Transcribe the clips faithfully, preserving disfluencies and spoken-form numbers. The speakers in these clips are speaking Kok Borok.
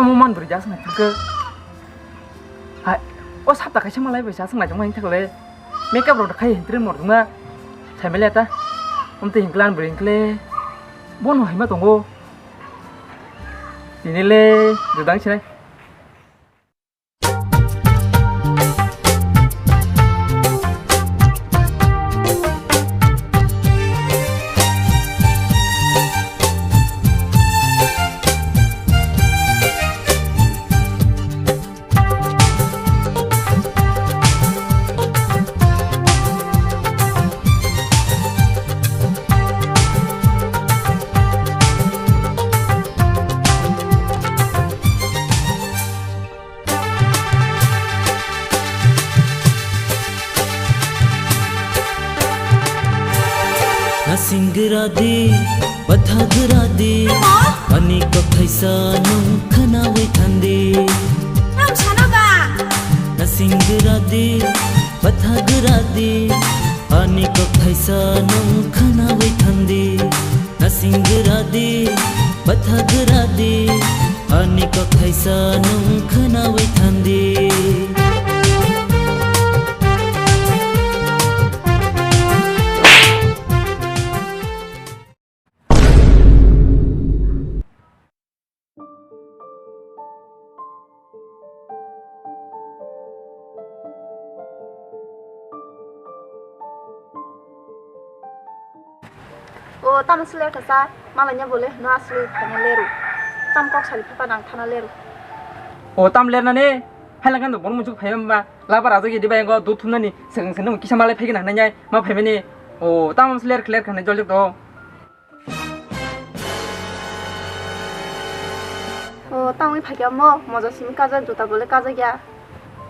Omo man bwrwi jaswk naithok khe. Hai, o sapta kaisa malai bai jaswk naithok ma hwn thakle. Makeup rok khai hwn tre mor dungna. Saimele ta. Omte hwn klan bwrwi hwn kle. Bono hai ma tongo. Tini le judang sinai. Nasingra di, bathagra di, ani kok thaisa nung khanawi thandi. Ang sana ba? Nasingra di, bathagra di, ani kok thaisa nung khanawi thandi. Nasingra di, bathagra di, ani kok thaisa nung khanawi thandi. O, tamo sle kasa, malanya bole, no asli, tamo leru. Tam kok sari papa nang thana leru. O, tam ler nani, hai lang kan do bon mujuk phai ba, laba raja gidi ba yango, dut thum nani, seng seng nung kisa malai phai gana nai, ma phai mani. O, tamo sle ler kler khane jol jok do. O, tamo wngwi phaikha mo, moja simi kajak, juta bole kajak ya.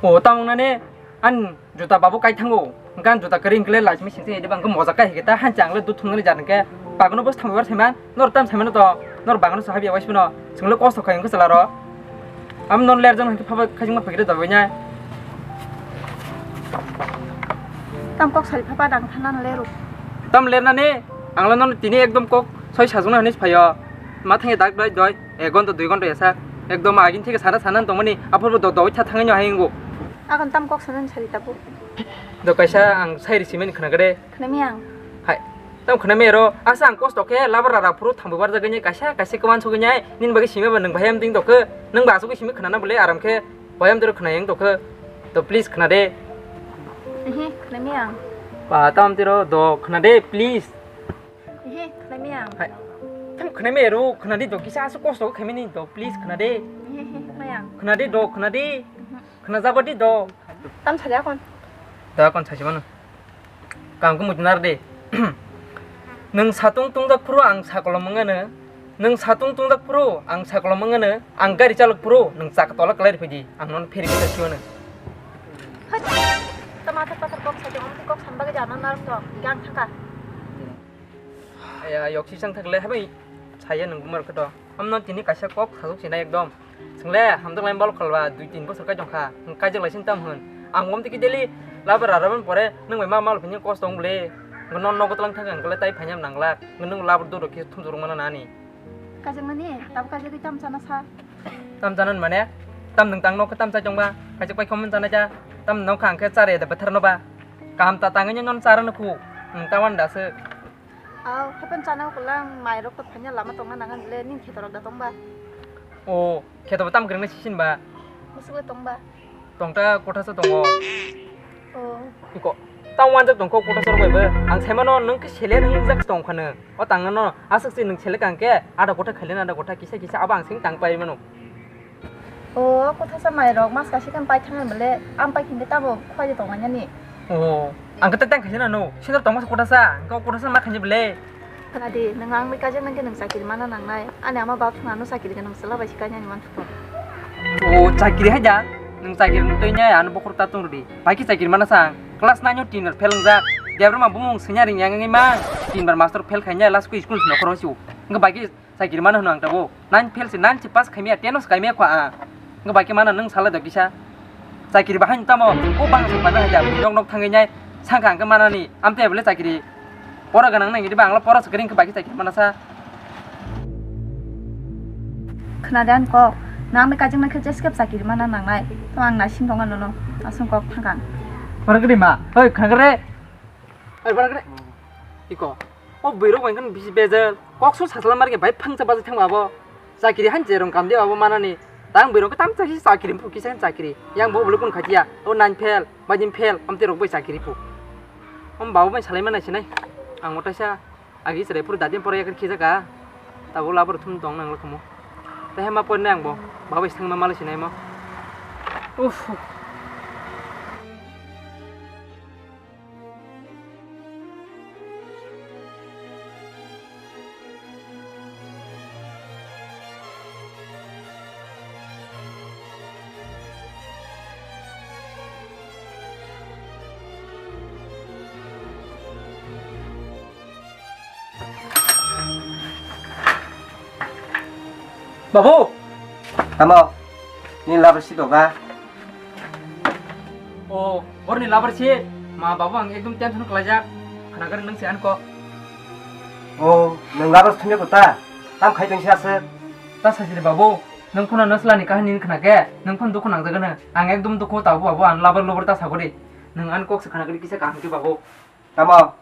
O, tamo nani, an juta babu kai thango. Gan juta kering kle lajmi sing sing ede bang moja kai hiketa han chang le dut thumnani jar ke. Bagono bos thambar saiman, nor tam saiman to, nor bagono sahabi awai sino. Sing le kosto khai ko salaro. Am non ler jang ke phaba khai jingma phagire dabai nai. Tam kok sari phapa dang thana leru. Tam ler nani, ang le non tini ekdom kok soi sajung na hini phayo. Ma thange dak doi doi. Ek gonta, dui gonta ya sak. Ekdom agin theke sana sana tongmani, aphuru do doi tha thangani haingo. Agon tam kok sana sari tabu. Do kaisa ang sai risi mani khna gade. Khna mi ang. Hai. Tam khna mi ro, asa ang kosto khe labar rara phuru thambu bar jagani kaisa kaisa kwan sugani, nin bagi simi ba nang bayam ding dokhe, nang ba asugui simi khna na bole aram khe bayam dero khna yang dokhe. To please khna de. Ehe, khna mi ang. Ba tam tiro do khna de, please. Ehe, khwnai maya ang. Hai. Tam khwnai maya ro, khwnadi do kisa aswk kosto khaimani do, please khwnadi. Ehe, he, maya ang. Khwnadi do, khwnadi. Mhm. Khwnajabadi do. Tam sadi akon. Da akon sasi mano. Kangku mujnar de. Nung satung tungdak phuru ang sakolom mangano. Nung satung tungdak phuru ang sakolom mangano. Ang gari chalok phuru nung chak tola kalai phidi. Ang non pheri kisa siwano. Hoi. Tama thak pathar kok sadi, om kok samba ke jana nar to. Gang thaka. Aya, yok si sang thakle, habai saya nung bumar khe to. Amno tini kaisa kok sajok sinai ekdom. Swngle, hamjak lai bal kholba, dui tin bosor kai jongkha. Kaijak lai sin tam hwn. Ang om tiki daily labar rarabon pore, nung bai ma mal phini kos tong bole. Ngon nogo tlang thang ang kole tai phanyam nanglak. Nung labar doro khe thum jorong mana nani. Kaijak mani, tab kaijak tam chana sa. Tam chana mane, tam nung tang nok tam chai tongba. Kaijak pai khom chana cha. Tam nok khang khe chare da bathar no ba. Kaham ta tangani non chara no khu. Nung tawan da se. Aw, hapen chana ukulang mairok to phanya lama tongna nangan le ning khetorok da tongba? O, kheto tam kwrwngna sisin ba? Musugo tongba? Tongta kothasa tongo. O. Iko, tam wanjak tongkho kothasa rok bai bo. Ang saimano nung khe sele nung jak tong khano. O tangno aswk si nung sele kang khe ada kotha khaile na ada kotha kisa kisa abo ang sing tang pai mano. O, kothasa mairok mas kaisa khe pai thangna bole, am pai khinde tamo khwai de tongmani. O, ang khe tang khaina no, sino tongma kothasa, ang kothasa ma khaini bole. Khana di, nung ang bai kajak nang khe nung chakiri mana nangnai. Ani ama bap thung ano chakiri khe nung chwla bai si kanya ni man thung. O, chakiri hai da, nung chakiri nung twi nya ano bokhor ta tong di. Bai ki chakiri mana sang, class nine o tin bar fail wngjak. Debra ma bumung senya ring yang ngi ma, tin bar master fail khaina last ku school no khorong si. Ngi bai ki Chakiri mano hwno ang tabuk. Nine fail se, nine se pass khaimya, ten o se kaimya kho ang. Wngkha bai khe mano nwng salai do kisa. Chakiri bahai no tamo, o bang se pai bahai da, nok nok thangwi nai, sangkha ang khe manani, amtwi bole chakiri. Pora gwnang nang, idi bangla pora se kwrwi wngkha bai khe chakiri mana sa. Khna de ang kok, Nang ni kajang na khe jeskep chakiri mana nangnai. To ang naising tonga nono. Asong kok thangkang. Parang kri ma. Oi, khangre. Oi, parang kri. Iko. O bwrwi rok bai khan bisi bejal. Kok sur sasla mar khe bai phang cha bajai thang abo. Chakiri han je rong kam de abo manani. Tang bwrwi rok tam cha si chakiri phu kisa chakiri. Yang bo bulu kun khatia. O nine fail, bajin fail. Amte rok bai chakiri phu. Om babu bai salai mana sinai. Ang otaisa. Agi chwrai phuru datin pore yakin khijaka. Tabuk labar thum tong nang lakhumu. Tei hema pore nang bo. Babai sangma malai sinai mo. Uff. Babu! Tamo, nini labar si doga? O, borni labar si. Ma babu ang ekdom tension khlaijak. Khana gari nang si anko. O, nang labar thumya kota? Tam khai tong si aswk? Ta sajire babu, nang phano nasla ni kahani khna khe, nang phano dukhu nang jagana. Ang ekdom dukhu tabo babu, ang labar lobar ta sagori. Nang an kok se khana gari kisa kaham khe babu. Tamo?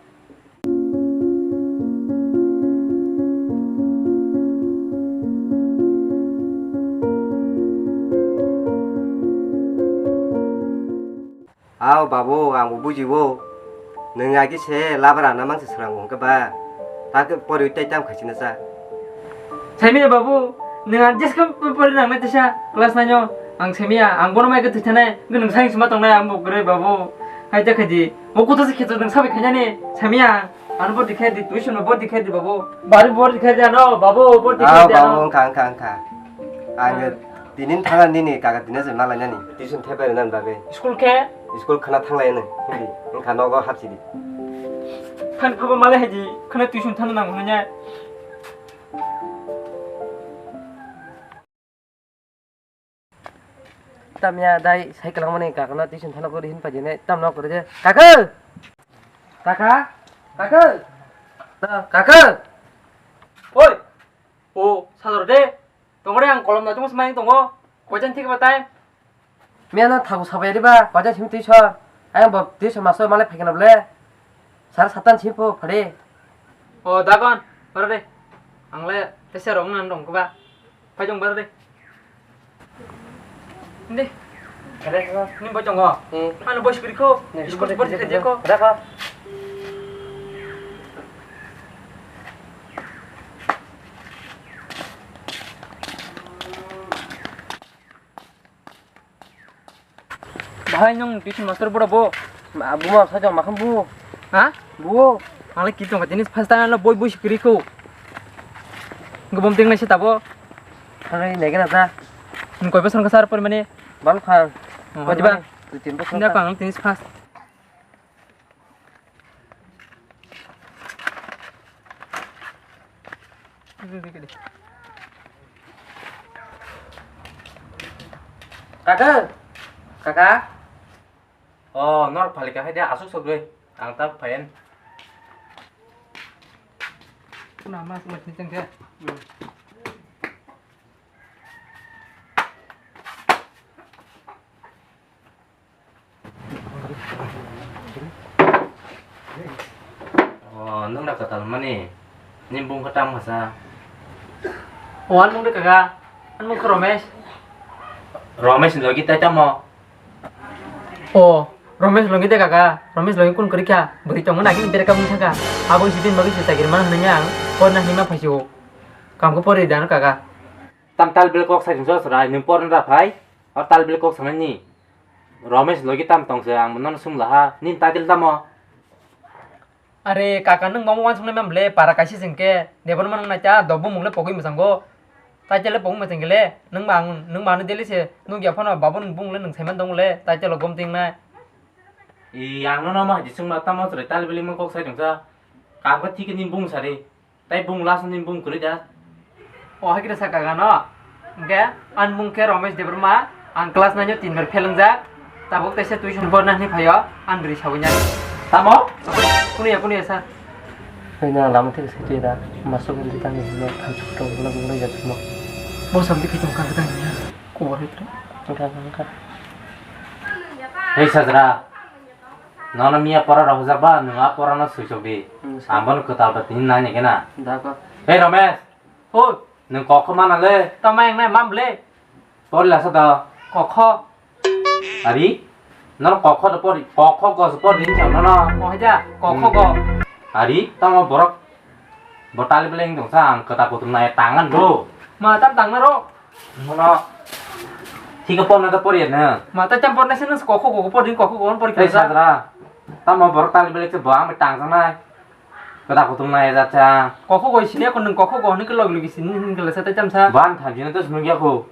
Ao babu, ang bo bujibo. Nwng agi se labar ana mangsa swrang wngkha ba? Ta khe poriwi tei tam khaisina cha. Saimanya babu, nwng ang jeska pori nang nai tisa class nine o. Ang saimanya, ang bono mai khe thwi thanai, nwng sai sima tongnai ang bo kwrwi babu. Hai ta khaidi, bo kotha se kheto nwng sabai khainani, saimanya. Ano bor dikhai di, tuition no bor dikhai di, babu. Bari bor dikhai di, ano, babu, bor dikhai di, ano. Wngkha, wngkha, wngkha. Ang tini thangna nini kaka tini se malainani. Tuition thaibai rwnani bagwi. School khe? School khana thanglai nw. Hindi. Wngkha nogo hapsi di. Thang phaba malai hai di, khana tuition thangna nango hwnwi. Tamya dai cycle mani kakno tuition thana kori hin pajine tamno kori je. Kaka! Kaka! Kaka! Kaka! Oi! O, sador de. Tongore ang kolom na tumo smai tongo. Koijan thik batai. Miya no thabu sabai riba, koijan sim tuition. Ayang bo tuition master malai phaikna ble. Sar satan sim po phade. O, dagon. Bara de. Ang le tese rong nan rong kuba. Phai tong bara de. Hindi. Ni bai tongo. Hmm. Ano boy sikri ko. Ni sikri ko. Bor sikri ko. Raka. Bahai nung tuition master bora bo. Buma sajong makham bu. Ha? Bu. Ang le kitong tini first time lo boy boy sikri ko. Gobom ting nai se tabo. Thangwi naikhe na ta. Nwng koi bosor wngkha sir porimani? Bal kha. Oh, koi ba? Dui tin bosor wngkha. Ang tini first. Kaka. Kaka. Oh, nor phalika hai de asuk sok dui. Ang ta phayan. Kuna mas mas ni tengke. Oh, nung da katal mani. Ni bung kata masa. Oh, an mung de kaga. An mung Romesh. Romesh logi tai tamo. O, Romesh logi de kaka, Romesh logi kun kwrwi kha, bwrwi tongo nagini bere kabung thangkha, abo isi din bagwi se chakiri mana hwnwi ang porna hinwi ma phaisio, kamkhe porwi dano kaka. Tam tal bil kok sai sung sosra, nwng porna da phai, or tal bil kok sanani, Romesh logi tam tong se ang nono sumla ha, nini title tamo? Are kaka, nwng mamo uansuknai mam le, para kaisa se hwnkhe Debbarma nwng naita, dobbo mung le pogwi mwchango. Title le pogwi mwchang le, nwng ma ang, nwng ma ano daily se nukya phano, babo nwng bung le nwng saiman tongo le, title o gom tingnai. I ang nono ma hai di swngma, tamo chwrai title bili mung kok sai tongsa. Kam khe thik ni bung sari. Tai bung last ni bung kwrwi da. O hai khe sa kaka no. Hwnkhe ani mung khe Romesh Debbarma, ang class nine o tin bar fail wngjak. Tabuk teisa tuition porna hinwi phaio, ani bwrwi sawi nai. Tamo? Kunuya, kunuya sir. Hai na lama thik se twi da. Masuk ni tang ni no thamsuk tong bula bula ya tamo. Bo samdi khe tong kha tang ya. Hei sajra, nono miya pora rohorjak ba, nwng a pora no swisok di. Hmm, sa- Ang bono kwtal ba tini nai nai kena. Da ko. Hei Romesh. Hoi. Nwng kokho mana le? Tamo yang nai mam le? Pori lasa da. Kokho. Ari? Nono kokho da pori, kokho go se pori ni chang nono. Oh ja, kokho go. Hmm. Ari, tamo borok. Bo tali beleng tong sa, ang kwtal kutung nai tangan do. Ma tam tang na ro. Mono thik porna da pori na. Ma ta cham porna sino kokho kokho pori kokho kokho pori. Ei sajra. Tamo borok tali belek se bo ang tang sa nai. Kwtal kutung nai ja cha. Kokho kokho sini ko nung kokho kokho ni kelok lugi sini ni kelok sa ta cham sa. Ban tham jino to sunu ya ko.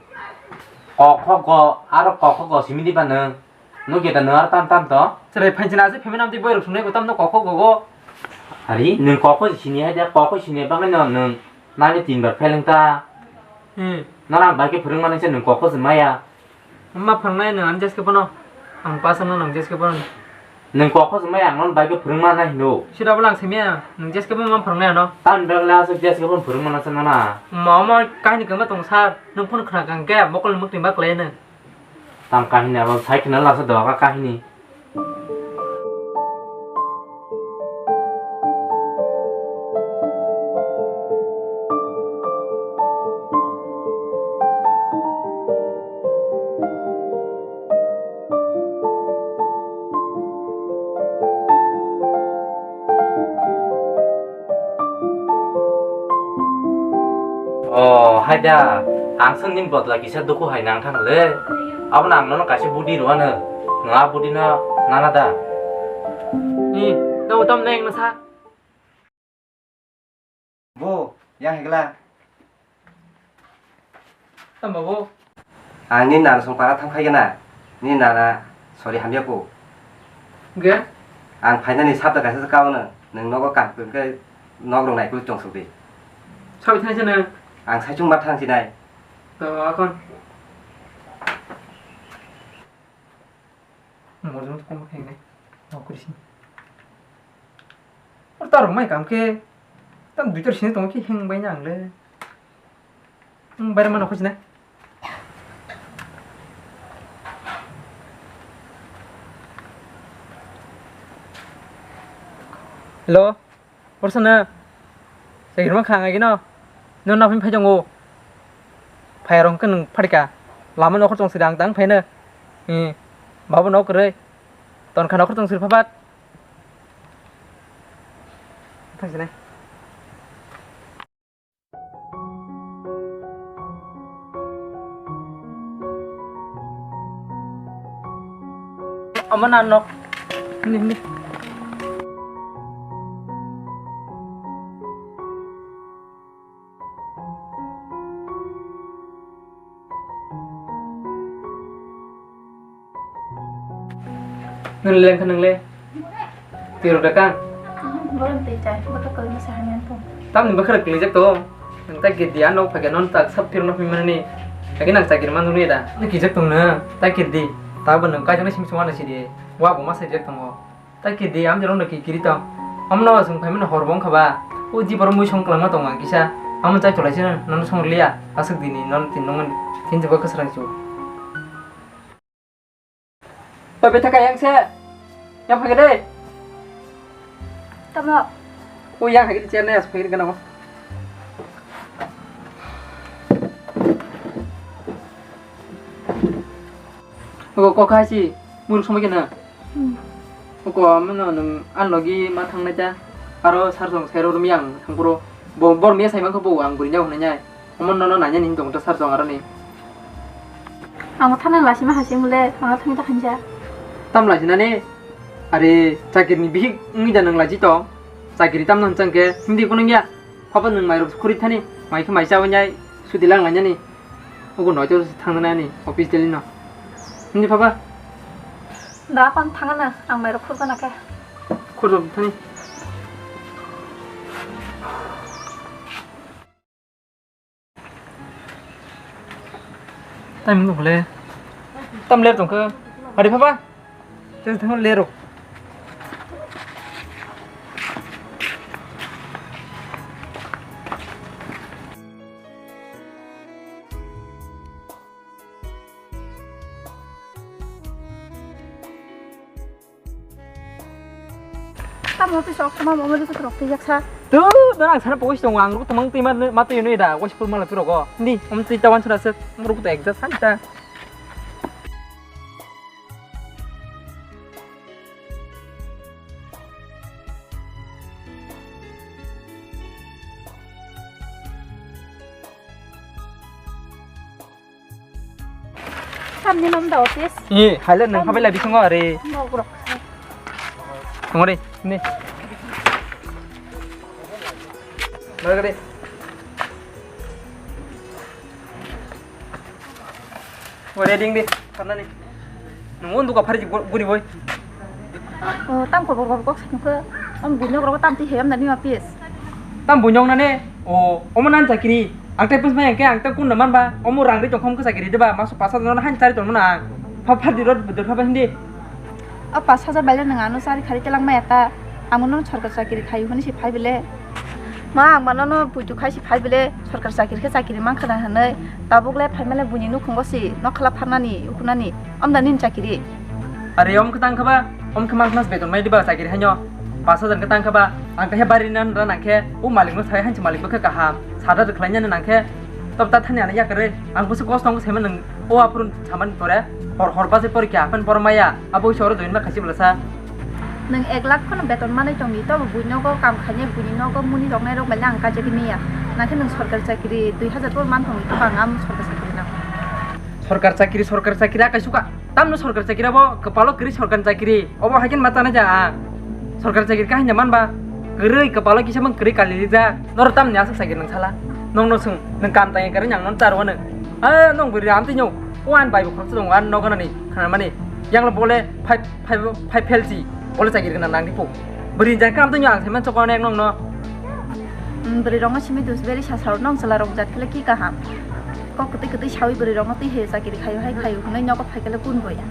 Kokho kokho aro kokho kokho simi di ba nung. Nukya da nung aro tam tam to? Chwrai phainchina aswk phaimani amtwi boirok swngnai bo tamno kokho gogo. Ari, nwng kokho sini hai da, kokho sini bagwi no nwng nani tin bar pheleng ta. Hmm. Nana bai khe phwrwng mani se nwng kokho se maya. Wngma phwrwngnai nwng ani jeske bono. Ang pasang no nwng jeske bono. Nwng kokho se maya ang non bai khe phwrwng mana hino. Sira bo lang se maya, nwng jeske bono wngma phwrwngnai ano. Tamni bagwi aswk jeske bono phwrwng mana se nana. Ma omo kahini kwma tong sir, nwng phone khna kang khe mokol mwktwi ma klai nwng. Tam kahini abo sai khna lasa doga kahini. O, hai da, ang song nini bodla kisa duku hai nang thang le. Abono ang nono kaisa budi rwano, nwng a budi no nana da? Ni, tamo tam neng nasa. Bo, yang hegla. Tamo bo. Ang ni nana song para thang phai gana. Ni nana sori hamya ko. Ge? Ang phainani sabda kaisa kaono. Nwng nogo kaham khe nok rok nai kulu chong suk di. Sabai thang sini. Ang saichung ma thang sinai. To akon. Mojong kom khainai. Nokri sini. Or ta rok mai kam khe tam duitor sini tong khe heng bai nang le. Hmm, bai mano khosina. Hello. Porsana, chakirma kha ngai gino. No na phim phai tongo. Phai rong khe nwng pharika. Lama nokhor tong siri ang tang phaino. Hmm. Babo nok kwrwi. Ton kha nokhor tong siri phapat. Thang sinai. Omo na nok. Ni, ni. Nung leng kha nung le. Tiro da kang. Borom tei chai, boto koi masa hanyan po. Tamni bakra klingjak to. Nang ta gidi ano phage non ta sab tiro no phi manani. Lagi nang chakiri man duni da. Ni kijak tong na. Ta gidi. Ta bo nang kai jana sim sima na sidi. Wa bo masa jak tongo. Ta gidi am jero no ki kiri tong. Amno sung phai mano hor bong khaba. O ji borom mui song klang ma tong ang kisa. Amo chai tolai sino non song liya. Asuk dini non tin nong tin jabo khasrang chu. Oi, beta kayang se. Yang phai de. Tamo. O yang hai chair ne as phai gana. O ko khai si mur somai gana. Hmm. O ko amno nung an logi ma thang na ja. Aro sar song sai ro rum yang thang pro. Bo bor me sai mang ko bo ang buri nyau hwnai nyai. Omo nono nanya ni tong ta sar jong aroni. Ang thana lasima hasi mule, ang thani ta khanja. Tam lasinani? Are, chakiri ni bihik wngwi da nang laji tong. Chakiri tam nang chang khe, hindi kunung ya. Papa nang mai rok khuri thani, mai khe mai chawi nyai, sudi lang lanya ni. Ugo noi to thang na ni, office daily no. Hindi papa? Da pan thang na, ang mai rok khur kana khe. Khur thani. Tam nung le. Tam ler tong khe. Ari papa. Tei thang ler rok. Tamo twi sok tamo mo mo twi rok twi jaksa. Tu, no ang sana pogis tongo, ang ruk tumang twi ma, ma twi no ida, wasi pur mala piro go. Ni, om twi tawan sura se, ruk to exhaust san ta. Samni nom da office. Eh, haile nang habai lai bisingo are. Bogrok. Tongore, ne. Bagade. Ore ding di, karna ni. Nung undu ka phari guni boy. O, tam kobor kobor kok sakhe. Am bunyok rok tam ti heyam nani ma pis. Tam bunyok nane. O, omo nan chakiri. Ang tai pus mai ke ang ta kun man ba. Omo rang ri tongkhom ke chakiri de ba. Masu pasa don han chari ton mana. Pha pha di rot bedur pha ba hindi. O pas hajar baile nang ano chari khari telang maya ta. Amo no sorkar chakiri khayu hwnwi se phai bele. Ma ang mano no puitu khai se phai bele sorkar chakiri khe chakiri man khana hwnwi. Tabuk le phai male buini nukhungo se nokhala pharnani ukunani. Omda nini chakiri. Are om khe tang kha ba, om khe man khnas beton mai diba chakiri haino. Pas hajar khe tang kha ba, ang khe bari nan ra nang khe o malik no sai hanchi malik bo khe kaham. Sada rwkhlai nani nang khe. Tab ta thani ani yakare, ang busi kos tong se man nang o apurun saman pore, hor hor basi pore kya apan por maya, abo isi oro join ma khasi belasa. Nang ek lakh khono beton manai tongdi, tobo bui nogo kam khainai, buini nogo muni roknai rok bai ang kajagwi maya. Nang khe nang sorkar chakiri dui hajar por man tongdi, tobo ang am sorkar chakiri nang. Sorkar chakiri, sorkar chakiri akai suka. Tamno sorkar chakiri abo, kwpalo kwrwi sorkar chakiri. Obo hai khe ma chana ja ang. Sorkar chakiri kahini man ba. Kwrwi kwpalo kisa mang kwrwi kali rijak. Noro tamni aswk chakiri nang sala. Nongno swng, nwng kam tangya kwrwi nang non charo nwng. Ah, nong bwrwi amtwi nyo. O ani bai bo khoroksa tongo, ani nogo nani. Khana mani. Yang lo bole five, five, five fail si. Bole chakiri gana nang dipo. Bwrwi jang kam twi nyo ang saiman chokon ek nongno. Hmm, bwrwi rokno simi dus beri sasao nong chwla rok jat khle ki kaham. Kok kwtwi kwtwi sawi bwrwi rokno twi he chakiri khayo hai khayo hwnwi nogo phaikhe le kun boya.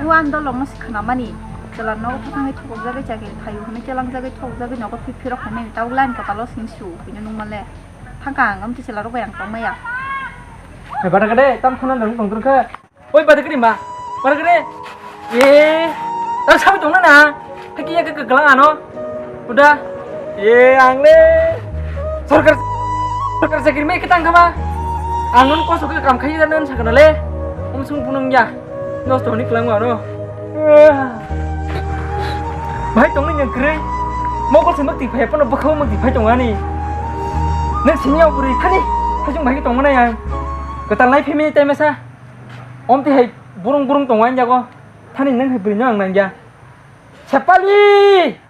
O ang dolokno se khwnamani, chwla nogo thangwi thokjagwi chakiri khayo hwnwi chelangjagwi thokjagwi nogo phiphi rok hwnwi tabuk line kwpalo sing su hwnwi nung manle. Thangkha ang amtwi chwla rok bai ang tongmaya. Hai bada kade tam khana nang tong khe. Oi, pada kiri ma. Pada kiri. Eh, tak sabi tong na. Haki ya ke kegelang ano. Udah. Eh, ang le. Sorkar, sorkar chakiri me ketang kama. Ang non kosok ke kam khai dan sakana le. Om sung punung ya. Nosto ni kelang ano. Bahai tong ni yang kiri. Mau kau semak tipai apa nak bakau mak tipai tong ani. Nang sini yang beri tani. Hajung bahai tong mana yang. Ketalai pemi temesa. Om ti hai burung burung tong wan jago. Thani nang hai bwrwi no ang nangya. Sepali!